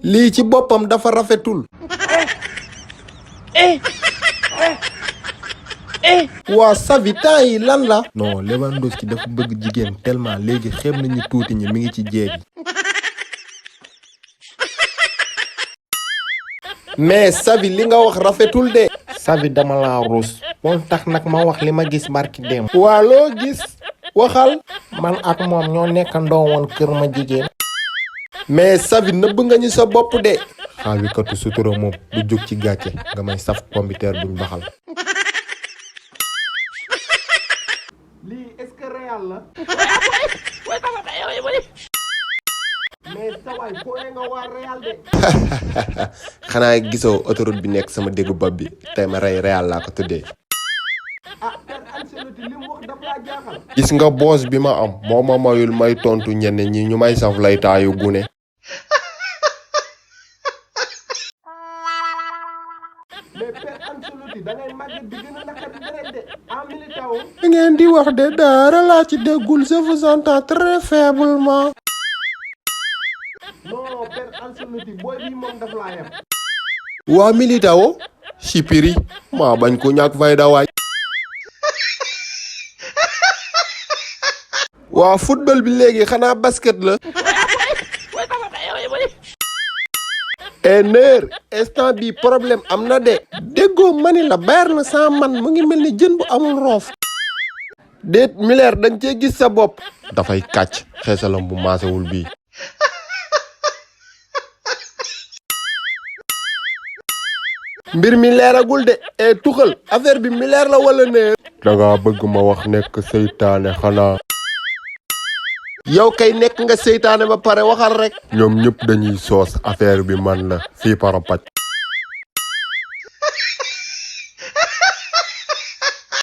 lii ci boppam dafa rafetul. waa Xavi temps yi lan la. non Lewandowski dafa bëgg jigéen tellement léegi xeeb nañu tuuti ñi mi ngi ci jeeg. mais Xavi li nga wax rafetul de. Xavi dama laa ruus. moom tax nag ma wax li ma gis barki dem. waa loo gis waxal. man ak moom ñoo nekkandoo woon kër ma jigéen. mais Xavi nëbb nga ñu sa bopp de. xaawi katu sutura moom du jóg ci gàcce nga may saf pombiteer buñ baxal. lii est-ce que réel la. mais sa waay foo ne nga waa réel de. xanaa gisoo autoroute bi nekk sama déggu bopp bi tey ma rey réel laa ko tuddee. ah Père Ancelotti li mu wax daf laa jaaxal. gis nga boos bi ma am moo ma mayul may tontu ñenn ñi ñu may saf lay taayu gune. mais Père Ancelotti da ngay màgg di gën a naqari deret de en militant. da ngeen di wax de dara laa ci déggul je vous entends très faiblement. non Père Ancelotti booy bii moom daf laa yem. waa Militao Sipiri maa bañ ko ñàkk fayda waay. waa football bi léegi xanaa basket la. neer instant bi problème am na de. déggoo mani la Bayern na sans man mu ngi mel ni jën bu amul roof. déet Müller dañ cee gis sa bopp. dafay kàcc xeesalam bu maasewul bii. mbir mi leeragul de tuxal affaire bi Müller la wala neer. dangaa bëgg ma wax nekk seytaane xanaa. yow kay nekk nga seytaane ba pare waxal rek. ñoom ñëpp dañuy soos affaire bi man la fii para pàcc.